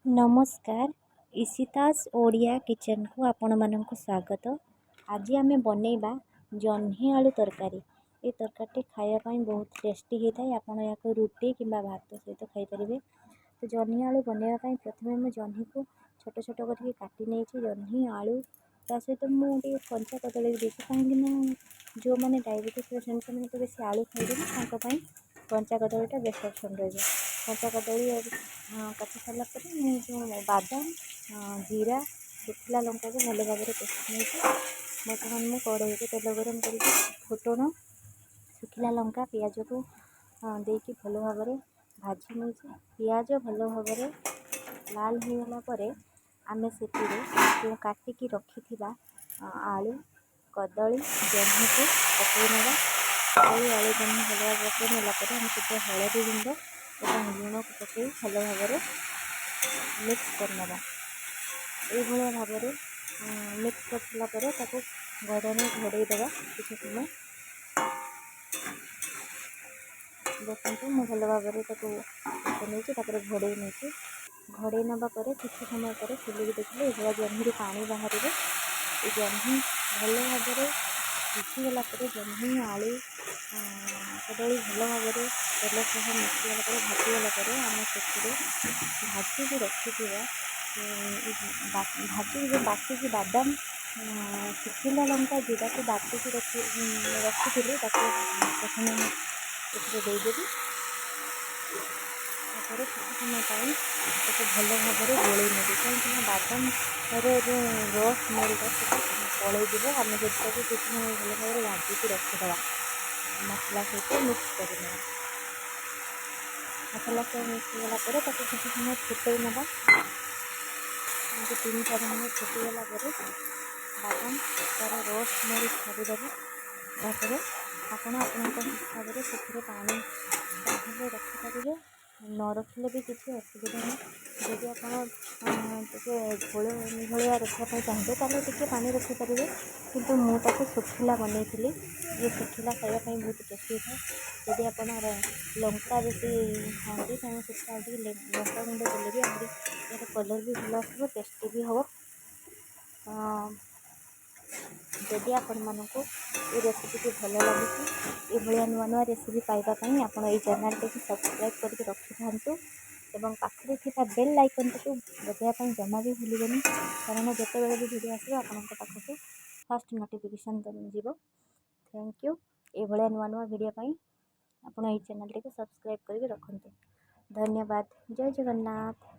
ନମସ୍କାର, ଇସିତାସ୍ ଓଡ଼ିଆ କିଚେନ୍କୁ ଆପଣମାନଙ୍କୁ ସ୍ୱାଗତ। ଆଜି ଆମେ ବନେଇବା ଜହ୍ନି ଆଳୁ ତରକାରୀ। ଏ ତରକାରୀଟି ଖାଇବା ପାଇଁ ବହୁତ ଟେଷ୍ଟି ହେଇଥାଏ। ଆପଣ ଏହାକୁ ରୁଟି କିମ୍ବା ଭାତ ସହିତ ଖାଇପାରିବେ। ତ ଜହ୍ନି ଆଳୁ ବନେଇବା ପାଇଁ ପ୍ରଥମେ ମୁଁ ଜହ୍ନିକୁ ଛୋଟ ଛୋଟ କରିକି କାଟି ନେଇଛି। ଜହ୍ନି, ଆଳୁ, ତା ସହିତ ମୁଁ ଟିକେ କଞ୍ଚା କଦଳୀ ବି ଦେଇଛି, କାହିଁକିନା ଯେଉଁମାନେ ଡାଇବେଟିସ୍ ପେସେଣ୍ଟ ସେମାନେ ତ ବେଶୀ ଆଳୁ ଖାଇବେନି, ତାଙ୍କ ପାଇଁ କଞ୍ଚା କଦଳୀଟା ବେଷ୍ଟ ଅପସନ୍ ରହିବ। କଞ୍ଚା କଦଳୀ କାଟି ସାରିଲା ପରେ ମୁଁ ଯେଉଁ ବାଦାମ, ଜିରା, ଶୁଖିଲା ଲଙ୍କାକୁ ଭଲ ଭାବରେ ପେଷି ନେଇଛି। ବର୍ତ୍ତମାନ ମୁଁ କଢ଼େଇରେ ତେଲ ଗରମ କରିକି ଫୁଟଣ, ଶୁଖିଲା ଲଙ୍କା, ପିଆଜକୁ ଦେଇକି ଭଲ ଭାବରେ ଭାଜି ନେଇଛି। ପିଆଜ ଭଲ ଭାବରେ ଲାଲ ହେଇଗଲା ପରେ ଆମେ ସେଥିରେ ଯେଉଁ କାଟିକି ରଖିଥିବା ଆଳୁ, କଦଳୀ, ଜହ୍ନିକୁ ପକାଇ ନେବା। କଦଳୀ, ଆଳୁ, ଜହ୍ନି ଭଲ ଭାବରେ ପକାଇ ନେଲା ପରେ ଆମେ ସେଥିରେ ହଳଦୀ ଗୁଣ୍ଡ ଏବଂ ଲୁଣକୁ ପକାଇ ଭଲ ଭାବରେ ମିକ୍ସ କରିନେବା। ଏଇଭଳିଆ ଭାବରେ ମିକ୍ସ କରିସାରିଲା ପରେ ତାକୁ ଘୋଡ଼ଣୀ ଘୋଡ଼େଇ ଦେବା କିଛି ସମୟ। ଦେଖନ୍ତୁ, ମୁଁ ଭଲ ଭାବରେ ତାକୁ ନେଇଛି, ତାପରେ ଘୋଡ଼େଇ ନେଇଛି। ଘୋଡ଼େଇ ନେବା ପରେ କିଛି ସମୟ ପରେ ଖୋଲିକି ଦେଖିଲେ ଏଇଭଳିଆ ଜହ୍ନିରୁ ପାଣି ବାହାରିବ। ଏ ଜହ୍ନି ଭଲ ଭାବରେ ସିଝିଗଲା ପରେ, ଜହ୍ନି, ଆଳୁ, କଦଳୀ ଭଲ ଭାବରେ ତେଲ ସହ ମିଶିଗଲା ପରେ, ଭାଜିଗଲା ପରେ ଆମେ ସେଥିରେ ଭାଜିକି ରଖିଥିବା, ଭାଜିକି ଯେଉଁ ବାଟିକି ବାଦାମ, ଶୁଖିଲା ଲଙ୍କା, ଜିରାକୁ ବାଟିକି ରଖିଥିଲି, ତାକୁ ପ୍ରଥମେ ମୁଁ ସେଥିରେ ଦେଇଦେବି। ତାପରେ କିଛି ସମୟ ପାଇଁ ତାକୁ ଭଲ ଭାବରେ ଗୋଳେଇ ନେବି, କାହିଁକିନା ବାଦାମର ଯେଉଁ ର ସ୍ମେଲ୍ଟା ସେଟା ପଳେଇଯିବ ଆମେ ଯଦି ତାକୁ କିଛି ସମୟ ଭଲ ଭାବରେ ଭାଜିକି ରଖିଦେବା, ମସଲା ସହିତ ମିକ୍ସ କରିନେବା। ମସଲା ସହ ମିକ୍ସ ହେଇଗଲା ପରେ ତାକୁ କିଛି ସମୟ ଫୁଟେଇ ନେବା। ଏମିତି 3-4 ମିନିଟ୍ ଫୁଟିଗଲା ପରେ ବାଦାମ ତା'ର ର ସ୍ମେଲ୍ ଛାଡ଼ିଦେବ। ତାପରେ ଆପଣ ଆପଣଙ୍କ ହିସାବରେ ସେଥିରେ ପାଣି ଚାହିଁଲେ ରଖିପାରିବେ, ନ ରଖିଲେ ବି କିଛି ଅସୁବିଧା ନାହିଁ। ଯଦି ଆପଣ ଟିକେ ଝୋଳ ଭଳିଆ ରଖିବା ପାଇଁ ଚାହିଁବେ, ତାହେଲେ ଟିକେ ପାଣି ରଖିପାରିବେ, କିନ୍ତୁ ମୁଁ ତାକୁ ଶୁଖିଲା ବନେଇଥିଲି। ଇଏ ଶୁଖିଲା ଖାଇବା ପାଇଁ ବହୁତ ଟେଷ୍ଟି ହେଇଥାଏ। ଯଦି ଆପଣ ଲଙ୍କା ବେଶୀ ଖାଆନ୍ତି, ତେଣୁ ସେଥିରେ ଆଉ ଟିକେ ଲଙ୍କା ଗୁଣ୍ଡ ଦେଲେ ବି ଆହୁରି ଏହାର କଲର୍ ବି ଭଲ ଆସିବ, ଟେଷ୍ଟି ବି ହେବ। ଯଦି ଆପଣମାନଙ୍କୁ ଏ ରେସିପିଟି ଭଲ ଲାଗୁଛି, ଏଭଳିଆ ନୂଆ ନୂଆ ରେସିପି ପାଇବା ପାଇଁ ଆପଣ ଏଇ ଚ୍ୟାନେଲ୍ଟିକୁ ସବସ୍କ୍ରାଇବ୍ କରିକି ରଖିଥାନ୍ତୁ ଏବଂ ପାଖରେ ଥିବା ବେଲ୍ ଆଇକନ୍ଟିକୁ ବଜାଇବା ପାଇଁ ଜମା ବି ଭୁଲିବେନି, କାରଣ ଯେତେବେଳେ ବି ଭିଡ଼ିଓ ଆସିବ, ଆପଣଙ୍କ ପାଖକୁ ଫାଷ୍ଟ ନୋଟିଫିକେସନ୍ ଯିବ। Thank you. ଏଇଭଳିଆ ନୂଆ ନୂଆ ଭିଡ଼ିଓ ପାଇଁ ଆପଣ ଏଇ ଚ୍ୟାନେଲ୍ଟିକୁ ସବସ୍କ୍ରାଇବ୍ କରିକି ରଖନ୍ତୁ। ଧନ୍ୟବାଦ। ଜୟ ଜଗନ୍ନାଥ।